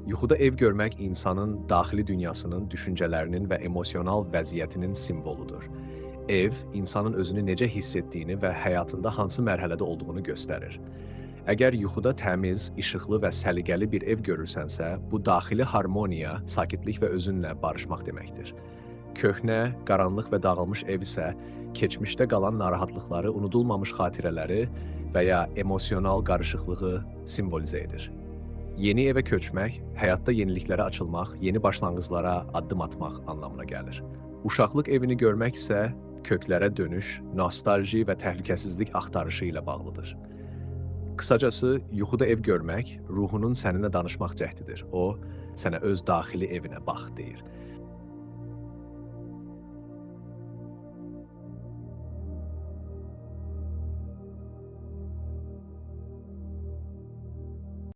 Yuxuda ev görmək insanın daxili dünyasının, düşüncələrinin və emosional vəziyyətinin simvoludur. Ev, insanın özünü necə hiss etdiyini və həyatında hansı mərhələdə olduğunu göstərir. Əgər yuxuda təmiz, işıqlı və səliqəli bir ev görürsənsə, bu daxili harmoniya, sakitlik və özünlə barışmaq deməkdir. Köhnə, qaranlıq və dağılmış ev isə keçmişdə qalan narahatlıqları, unudulmamış xatirələri və ya emosional qarışıqlığı simvolizə edir. Yeni evə köçmək, həyatda yeniliklərə açılmaq, yeni başlanğıclara addım atmaq anlamına gəlir. Uşaqlıq evini görmək isə köklərə dönüş, nostalji və təhlükəsizlik axtarışı ilə bağlıdır. Qısacası, yuxuda ev görmək ruhunun səninlə danışmaq cəhdidir. O, sənə öz daxili evinə bax deyir.